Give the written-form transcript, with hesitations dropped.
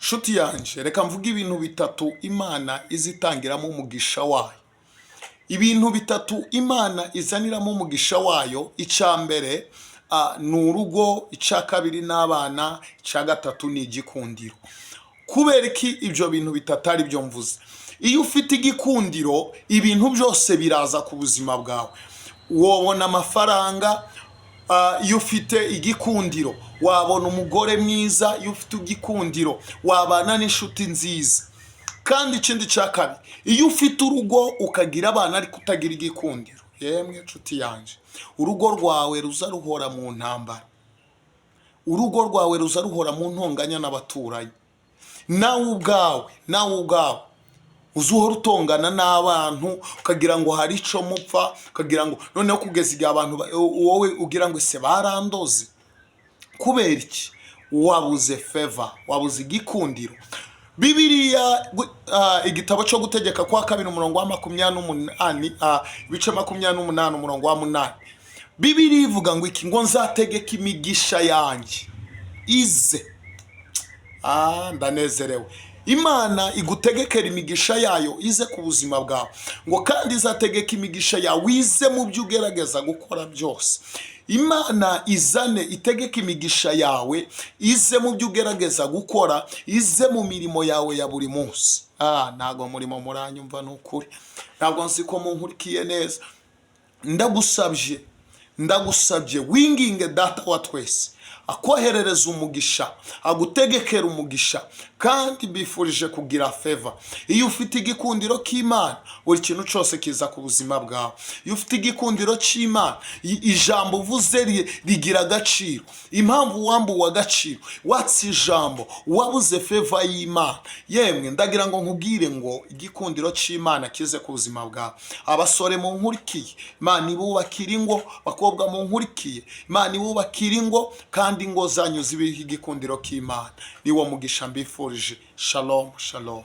Nshuti yanjye, reka mvuge ibintu bitatu Imana izitangiramo umugisha wayo. Ibintu bitatu Imana izaniramo umugisha wayo: icya mbere ni urugo, icya kabiri ni abana, icya gatatu ni igikundiro. Kubera iki ibyo bintu bitatu ari byo mvuze? Iyo ufite igikundiro, ibintu byose biraza ku buzima bwawe. Wabona amafaranga iyo ufite igikundiro, wabona umugore mwiza iyo ufite igikundiro, wabana n'inshuti nziza. Kandi ikindi cya kabiri, iyo ufite urugo ukagira abana ariko utagira igikundiro, yemwe nshuti yanjye, urugo rwawe ruza ruhora mu ntambara, urugo rwawe ruza ruhora mu ntonganya n'abaturanyi. Nawe ubwawe uza uhora utongana n'abantu, ukagira ngo hari icyo mupfa, ukagira ngo noneho kugeza igihe abantu wowe ugira ngo ese barandoze. Kubera iki? Wabuze favor, wabuze igikundiro. Bibiliya, igitabo cyo Gutegeka kwa Kabiri, umurongo wa 28, ibice 28, umurongo wa 8, Bibiliya ivuga ngo iki? Ngo nzategeka imigisha yanjye ize. Ndanezerewe. Imana igutegekera imigisha yayo ize ku buzima bwawe. Ngo kandi izategeka imigisha yawe ize mu byo ugerageza gukora byose. Imana izane, itegeke imigisha yawe ize mu byo ugerageza gukora, ize mu mirimo yawe ya buri munsi. Ntabwo murimo muranyumva, ni ukuri ntabwo nzi ko munkurikiye neza. Ndagusabye, ndagusabye, winginge Data wa twese akoherereza umugisha, agutegekera umugisha. Kandi mbifurije kugira favor. Iyo ufite igikundiro k'Imana, buri kintu cyose kiza ku buzima bwawe. Iyo ufite igikundiro cy'Imana, ijambo uvuze rigira agaciro. Impamvu wambuwe agaciro, watse ijambo, wabuze favor y'Imana. Yemwe, ndagira ngo nkubwire ngo igikundiro cy'Imana kize ku buzima bwawe. Abasore mu nkurikiye, Imana ibubakira ingo. Bakobwa mu nkurikiye, Imana ibubakira ingo, kandi ingo zanyu zibihe igikundiro k'Imana. Ni wo mugisha mbifurije. Shalom, shalom.